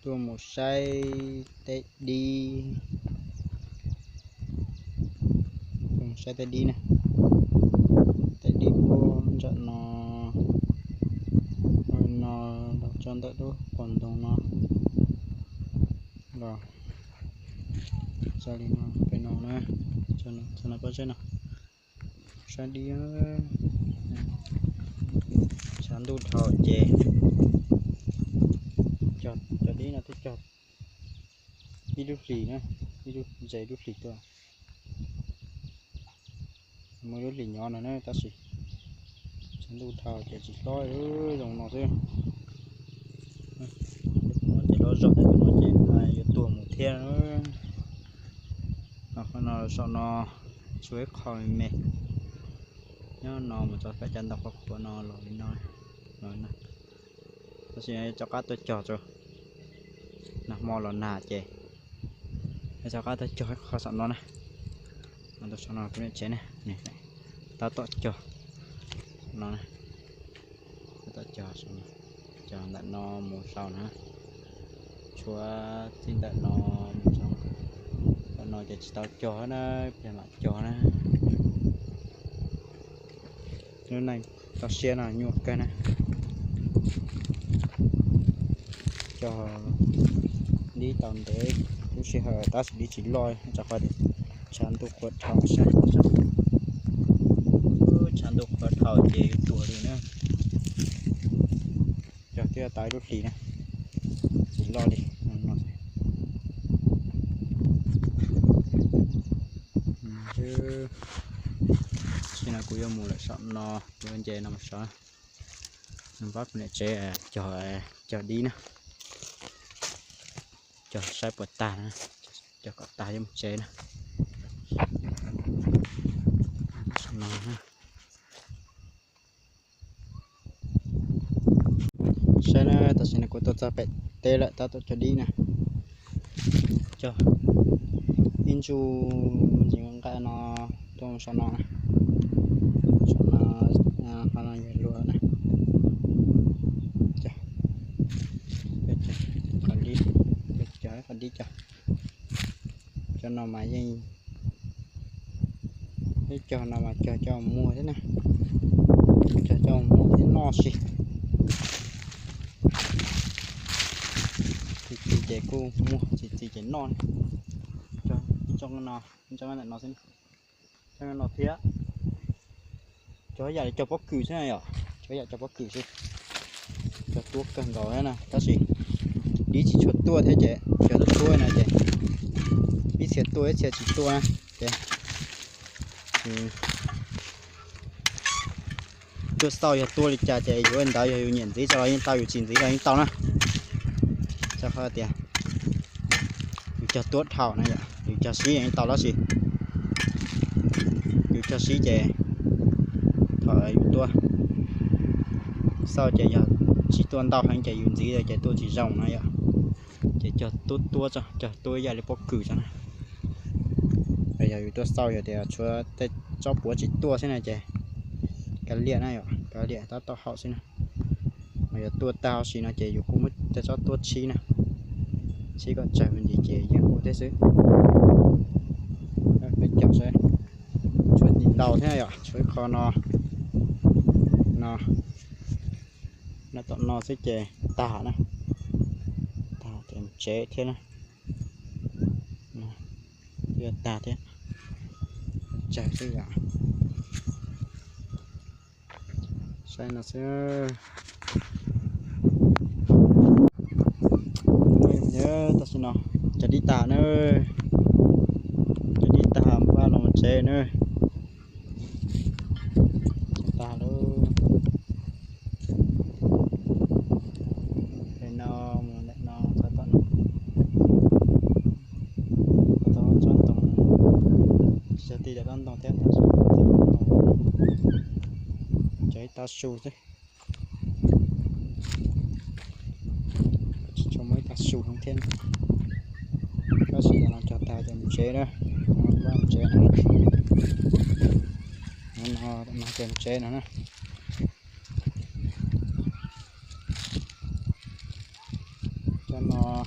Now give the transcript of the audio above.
Tuaj mus saib tej dib, tuaj mus saib tej dib na, tej dib puag nram no, no los txog ntawm lub qab ntoo no los txog li no, pem no na, txog no pob zeb no. Saib dib, tshav ntuj dhau ces cog dib no twb cog ib lub hlis na, ib lub, ze ib lub hlis tuaj. Muaj ib lub hlis nyob no na tab sis tshav ntuj dhau ces tsis hlob, zoo no xwb. Ces hlob zog thiab no ces yuav tuag mus thiab. Qhov no saum no tshuav ib qho me me nyob no mus txog pem cov ntoo qhuav qhuav no los li no, los no. Tab sis rov qab tuaj cog tso, nag hmo los nag ces rov qab tuaj cog ib qho saum no na. Saum no kuv niam tsev na, tab tom cog no, tab tom cog, cog ntawm no mus saud na. Tshuav txij ntawm no mus saud, ntawm no ces tsis tau cog na, pliag mam cog na. Lub neej toj siab no nyuaj kawg na. Cog dib tau ntev lub sij hawm tab sis dib tsis loj, rau qhov tias tshav ntuj qhuav dhau, tshav ntuj qhuav dhau ces yuav tuag li na. Cog twb tau ib lub hlis na, tsis loj li. Tam sim no kuv yuav mus lawm saum no, kuv yuav nce no mus saud, pab kuv niam tsev cog, cog dib na, cog saib puas tag na, cog kom tag yuav mus tsev na. Saib na, tam sim no kuv tuaj txog pem teb lawm, tab tom cog dib na. Cog ib ntsuj ntsis nqaij no tuaj saum no, saum no, qhov no yog luag na. Cog qhov dib, cog qhov dib cog. Cov no mas yeej, peb cog no mas cog coj muag thiab na, cog coj muag thiab noj si. Txi txiv ces kuj muag, txi txiv ces noj. Cog ib tsoom no, ib tsoom ntawm no xwb, ib tsoom no thiab. Cog yam li cog pob kws xwb na yom, cog yam cog pob kws xwb. Cog tuab kawg nkaus na, tab sis dib tsis tshua tuaj thiab ces cog tuab tuab no ces ib txhia tuaj ib txhia tsis tuaj na ces tuaj xauj yog tuaj li cas ces yus ua ntawd, yog yus nyiam ntxiv tso los yeej tau, yus tsis ntxiv los yeej tau na. Rau qhov tias yus cog tuab dhau na yom, yus cog sib yeej tau tab sis yus cog sib ces thaum yus tuaj xauj ces yog tsis tuaj ntau heev ces yus ntxiv ces tuaj tsis zoo na yom. Ces cog tuab tuab, cog tuab yam li pob kws tso na. Yog yus tuaj xauj yog tias tshuav tej tsob puav tsis tuaj xwb na ces kav liam na yom, kav liam tab tom haum xwb na. Mas yog tuaj tag huv si no ces yus kuj muab tej tsob tuab tshib na, tshib kom tsawg me ntsis ces yeej ua thiab xwb. Peb caum saib, tshuav ntau thiab yom, tshuav ib qho no, no, no tom no xwb ces tag na, tag ces mus tsev thiab na. Twb tag thiab, tsawg xwb yom. Saib no xwb. Tam sim no cog dib tag na, cog dib tag npaj los tsev na. Tag lawm. Pem no mus ntawm no txog tom no, txog tsob ntoo, tsis yog tib yam tsob ntoo thiab, tsob ntoo, tsob ib tav su xwb. Tsis tshua muaj ib tav su heev thiab. Tab sis no cog tag ces mus tsev na, mus tsev no, no ces mus tsev no na. No